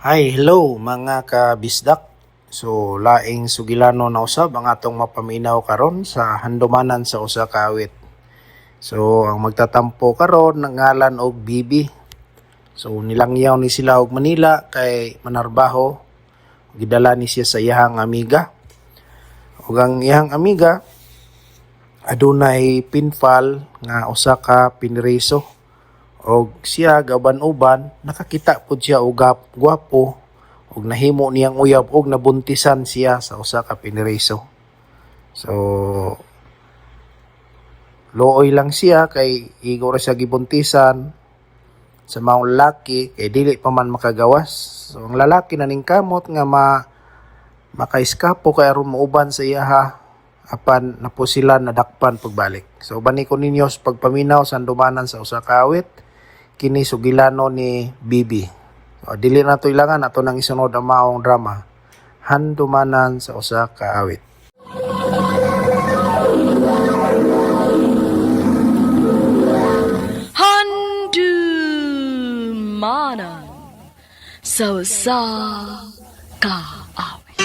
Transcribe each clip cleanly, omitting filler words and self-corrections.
Hi, hello mga kabisdak. So laing sugilano na usab ang atong mapaminaw karon sa handumanan sa usa ka awit. So ang magtatampo karon nangalan og Bibi. So nilangyaw ni sila og Manila kay manarbaho. Gidala ni siya sa iyahang amiga. Ug ang iyahang amiga adunay pinfal nga usa ka pinreso og siya gauban-uban nakakita pud siya og gwapo og nahimo niyang uyab og nabuntisan siya sa usa ka pinreso. So luoy lang siya kay igo ra siya gibuntisan sa maong lalaki kay dili pa man makagawas. So ang lalaki naningkamot nga makaiskapo kay aron mauban sa iyaha apan na po sila nadakpan pagbalik. So bani ko ninyo sa pagpaminaw sa handumanan sa usa ka awit kini sugilano ni Bibi. So, dili na to ilangan ato nang isunod ang maong drama. Handumanan sa usa ka awit. Handumanan sa usa ka awit.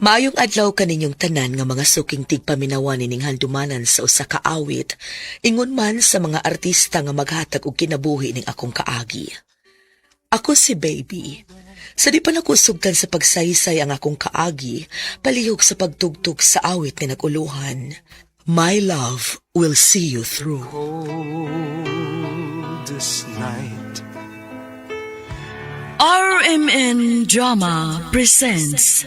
Maayong adlaw kaninyong tanan nga mga suking tigpaminawan nining handumanan sa usa ka awit, ingon man sa mga artista nga maghatag og kinabuhi ning akong kaagi. Ako si Baby. Sa di pa nako sugtan sa pagsaysay ang akong kaagi, palihog sa pagtugtog sa awit nga naguluhan. My love will see you through. Coldest night. RMN Drama presents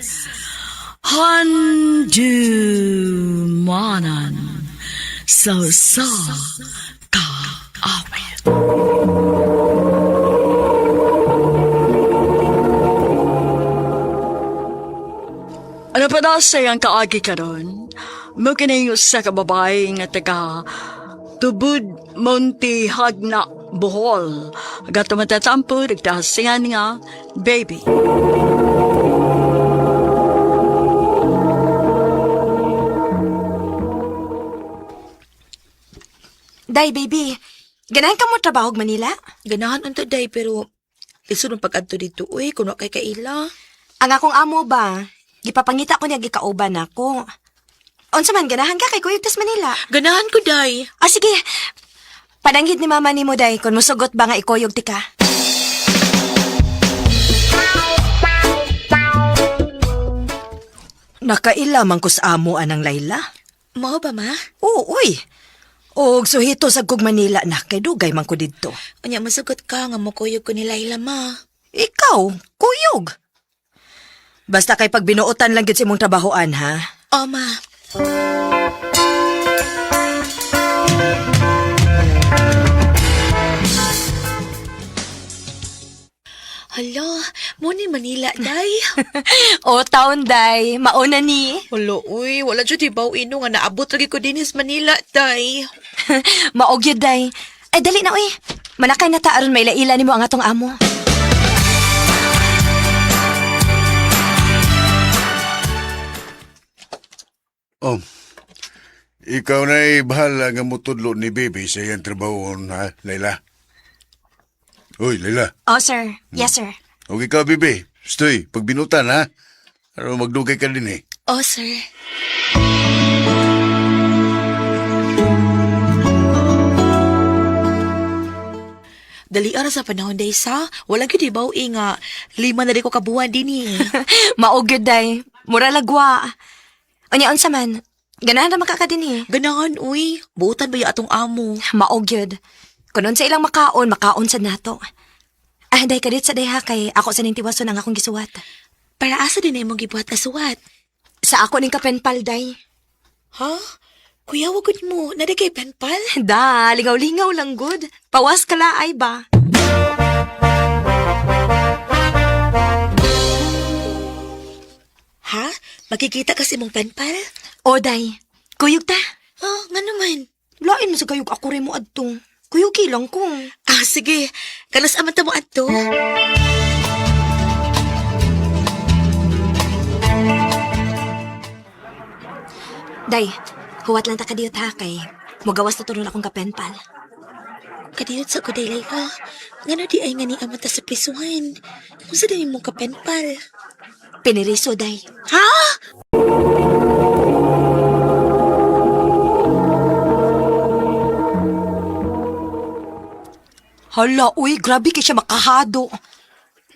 Handumanan sa usa ka awit. Ano pa daw sa iyang kaagi karon? Mo kini usa ka babae nga taga Tubod Monte Hagna, Bohol. Gato matatampo, nagtahasingan nga, baby. Day, baby. Ganahan ka mo trabaho og Manila? Ganahan unta day pero lisod ang pag-adto dito uy kun wa kay kaila. Ang akong amo ba? Gipapangita ko niya gikauban nako. Unsa man ganahan ka kay kuyog tas Manila? Ganahan ko day. Ah, sige. Pananghid ni mama nimo day kung musugot ba nga ikuyog ti ka. Nakaila man ko sa amo anang Layla. Mao ba ma? Oo, uy. Og suhito sa kog Manila na kay dugay man ko didto. Unya masugot ka nga mokuyog ko ni Laila ma. Ikaw, kuyog. Basta kay pagbinuotan lang gid sa imong trabahoan ha. O ma. Hala, mo ni Manila day. O taon day, mauna ni. Hala, uy, wala jud hibaw ino nga naabot lagi ko dinhi sa Manila day. Maog yun day. Ay dali na uy. Manakay na ta aron maila-ila nimo ang atong amo. Oh, ikaw na bahala nga mutudlo ni baby sa iyang trabaho ha, Layla. Uy, Layla. Oh sir. Yes sir. Okay ikaw, baby. Stoy, pagbinutan ha. Aron magdugay ka din eh. Oh, sir. Dali ara sa panahon day sa, walang gyud hibaw eh nga 5 na di ko kabuwan dinhi. Maog yun day. Mura lagwa. Unya unsa man? Ganahan ra man ka dinhi. Ganahan uy, buutan ba yung atong amo? Maog yun. Kung unsa ilang makaon, makaon sad nato. Ah, day kadit sa day ha kay ako sa ning tiwason ang akong gisuwat. Para asa din na imong gibuhat na suwat? Sa ako ning kapenpal day. Ha? Kuya, wagod mo. Nari kay penpal? Da, lingaw-lingaw lang good. Pawas ka laay ba? Ha? Makikita kasi mong penpal? O day, kuyog ta. Oh, nga naman. Lain mo sa kayog ako rin mo adto. Kuyog lang ko. Ah, sige. Kanas aman ta mo adto. Day, huwat lang ta kadiyot ha kay Mugawas na turon akong kapenpal. Kadiyot sa ko, Day Layla. Ngano di ay nga ni amata sa prisuhan? Unsa din imong kapenpal? Piniriso, day. Ha? Hala, uy, grabe kay siya makahado.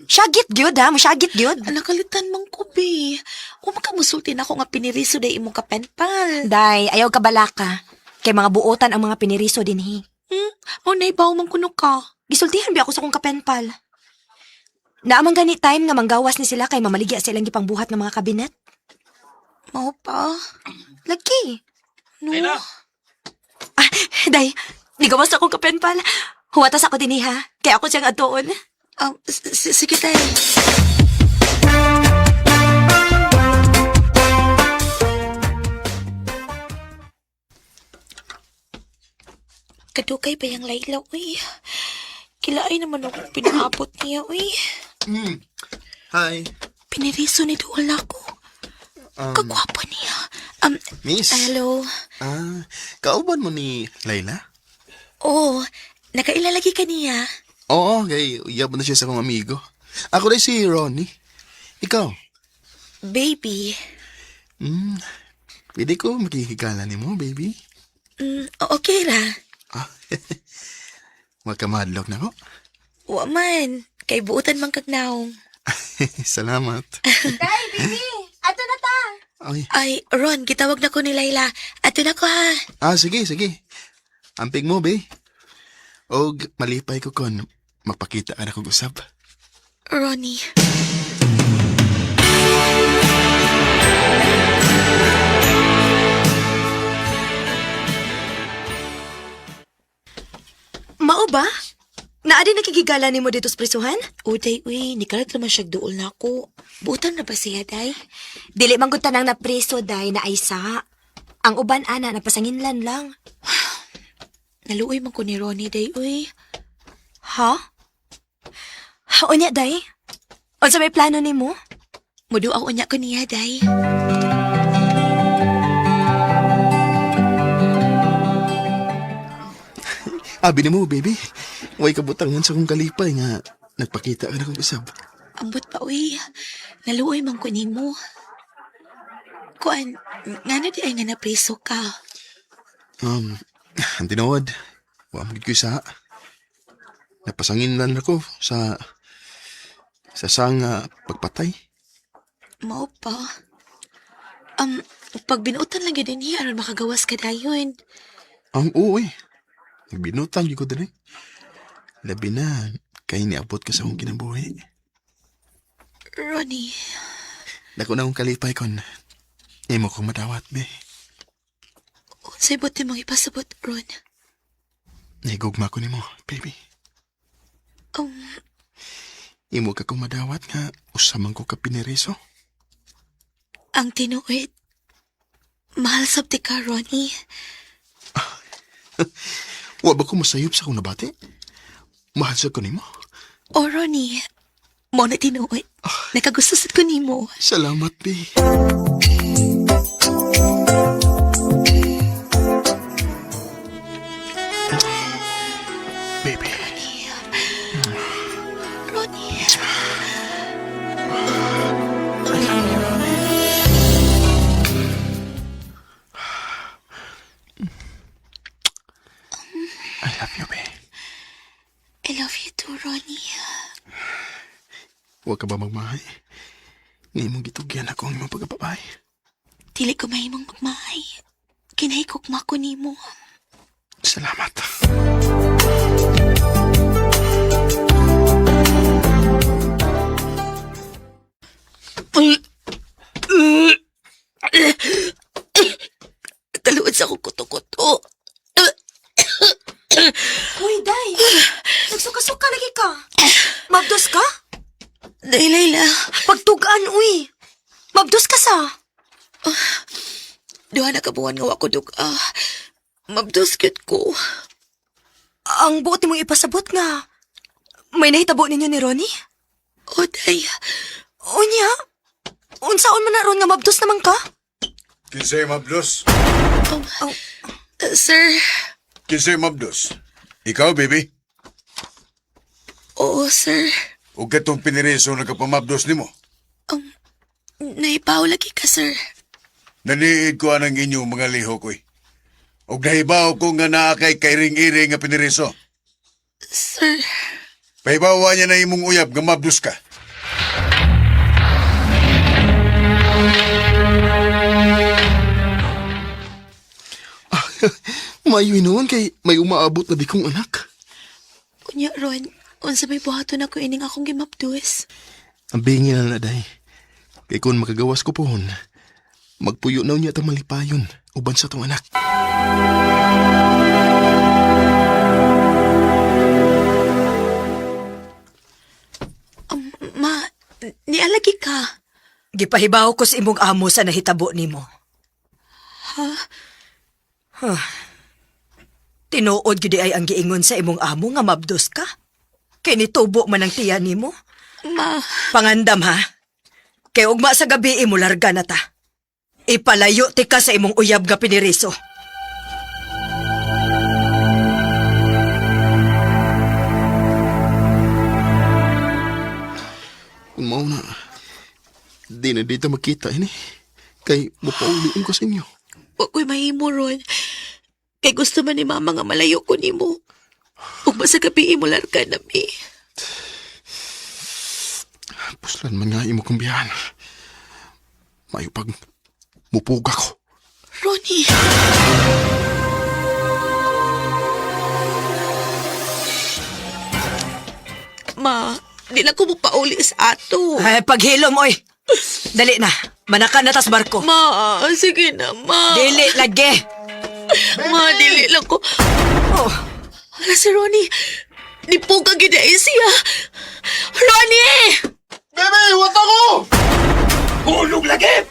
Syagit gyud ha, masyagit gyud. Ala, kalitan man ko, be. O makamusulti na ako nga piniriso day imong kapenpal. Day, ayaw ka balaka. Kay mga buotan ang mga piniriso dinhi. Hmm? O naibaw man kuno ka. Gisultihan bi ako sa kong kapenpal. Naamang gani time nga manggawas ni sila kay mamaligya sa ilang gipangbuhat ng mga kabinet. Mao pa. Lagi. No. Ah, day, nigawas akong kapenpal. Huwatas ako dinhi ha. Kay ako siyang atuon. Sige, day. Kadugay ba yung Layla, uy? Kilaay naman ako pinaabot niya, uy. Hi. Piniriso ni Duol ako. Kagwapo niya. Miss. Hello. Ah, kauban mo ni Layla? Oh, nakailalagi ka niya. Oo, kay uyab na siya sa akong amigo. Ako rin si Ronnie. Ikaw? Baby. Pwede ko makikigala ni mo, baby. Okay ra. Ah, Magkamadlok na ko. Wa man. Kay buutan man kag naong. Salamat. Day, baby! Ato na ta! Ay, Ay, Ron, gitawag na ko ni Layla. Ato na ko ha. ah, sige, sige. Amping mo, be. Og malipay ko kon magpakita ka na kong usab. Ronnie. Mao ba? Naa din nakigigala nimo dito sa prisuhan? Uday, uy, nikalat naman siya duol na ako. Buutan na ba siya, day? Dili man gud tanang napreso day na aysa. Ang uban ana napasanginlan lang. Naluoy man ko ni Ronnie, day, uy. Ha? Unya day? Unsa may plano nimo? Muduaw unya ko niya, day. Abi ni mo, baby. Way kabutangan sa akong kalipay nga nagpakita ka na kong usab. Ambot pa, uy. Naluoy man ko nimo. Kuan, ngano di ay nga napreso ka? Ang tinuod, wa man gid ko sa. Napasangin lang ako sa sang pagpatay. Mao pa. Pag binuotan lang yun niya, aron makagawas ka dayon. Ang oo eh. Nagbinutan gyud ko diri. Labi na kay niabot ka sa akong kinabuhi. Ronnie, Dako na akong kalipay kon imo kong madawat be. unsay buti mong ipasabot, Ron? Nahigugma ko nimo, baby. Imo ka kong madawat nga usa man ko ka piniriso. Ang tinuod, mahal sabti ka, Ronnie. Wa ba ko masayop sa akong nabati? Mahal sa ko nimo. O, Ronnie, mo na tinuod. Nakagusto sad ko nimo. Salamat, be. Baby. Ronnie. I love you, babe. I love you too, Ronnie. Huwag ka ba magmahay? Ngayon mong gitugyan ako ang imong pagkababay. Dili ko mahimong magmahay. Kinahikog ko nimo. Salamat. Taluod sa akong kuto-kuto. Uy, day! Nagsuka-suka lagi ka. Mabdos ka? Day, Layla. Pagtugaan, uy! Mabdos ka sa. Duha na kabuan nga wa ko dug-a. Mabdos gyud ko. Ang buot mong ipasabot nga. May nahitabo ninyo ni Ronnie? O, day. Unya? Unsaon man na ron nga mabdos naman ka? Kinsay mablos. Um, Oh. Sir, Kinsay mabdos? Ikaw, baby? oo, sir. O katong piniriso nagkapamabdos nimo? Naipaw lagi ka, sir. Naniid ko anang inyong mga lihok, oy. Og nahibaw ko nga naa kay kairing-iring nga piniriso. Sir, Pahibawa niya na imong uyab nga mabdos ka. Maayo noon kay may umaabot na di kong anak. unya Ron, unsa may buhaton ako ining akong gimapduis. Ang bingi na na, day. Kay kung makagawas ko pohon, magpuyo na niya itong malipayon uban sa tong anak. Ma, nialagi ka. Gipahibaw ko sa imong amo sa nahitabo nimo. Ha? Huh. Tinuod gyud ay ang giingon sa imong amo nga mabdos ka. Kay nitubo man ang tiyan nimo. Ma, Pangandam ha. Kay ugma sa gabi imo larga na ta. Ipalayo ti ka sa imong uyab nga piniriso. Kung mao na, di na dito magkita ini. Kay mapauliin ko sa inyo. wa ko'y mahimo Ron. Kay gusto man ni mama nga malayo ko nimo. Ugma sa gabi imo larga na mi. Puslan man nga imo kong biyahan. Mayo pag mupuga ko. Ronnie. Ma, di lang ko pauli sa ato. Ay, paghilom oy. Dali na. Manaka na tas barko. Ma, sige na, ma. Dili lagi. Ma, dili lang ko. Oh. Hala si Ronnie. Nipuga gid ay siya. Ronnie! Bebe, huwag ako! Hulog lagi!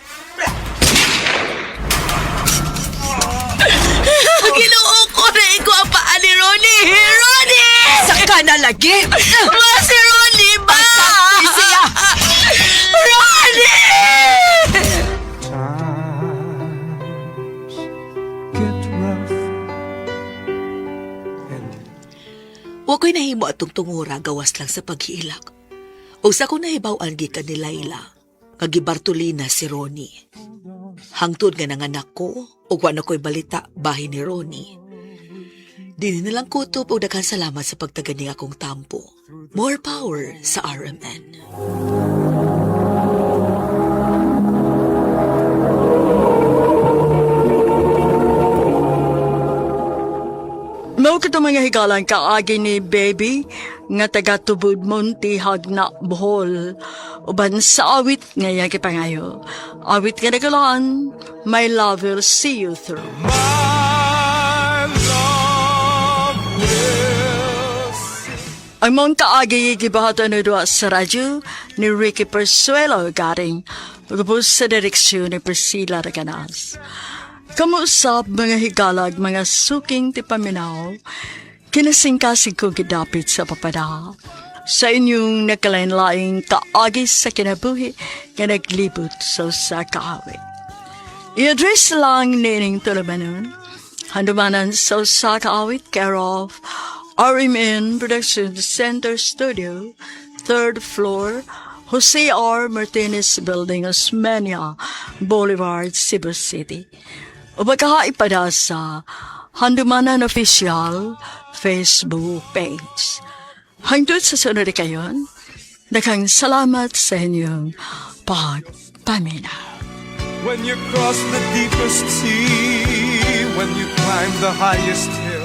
Ginoo ko na ikaw ang paa ni Ronnie. Ronnie! Saka na lagi. Ma, si Ronnie ba? Siya. Ronnie! Wa ko'y nahimo atong tungura gawas lang sa paghiilak. O sa kong nahibaw-an gikan ni Laila, nga gibartulina si Ronnie. Hangtod nga nanganak ko, ug wa na ko'y balita bahin ni Ronnie. Dini na lang kutob og daghan salamat sa pagtagani akong tampo. More power sa RMN. Mao kato mga higalan kaagi ni Baby nga taga Tubod Monte Hagna Bohol uban sa awit nga iyang gipangayo. Awit nga nagalaan, My Love Will See You Through. Ang mong kaagi gibahatan na duwa sa radyo ni Ricky Persuelo garing pagkapos sa direksyon ni Priscilla Reganas. Kamusap mga higalag, mga suking ti paminaw, kinasingkasig ko gidapit sa papada. Sa inyong nakalain-laing kaagi sa kinabuhi nga naglibot sa usa ka awit. I-address lang nining tulumanon. Handumanan sa usa ka awit, care of RMN Production Center Studio, third floor, Jose R. Martinez Building, Osmeña Boulevard, Cebu City. O pagkakaipada sa Handumanan Official Facebook page. Hangtod sa sunod kayon, daghang salamat sa inyong pagpaminaw. When you cross the deepest sea, when you climb the highest hill.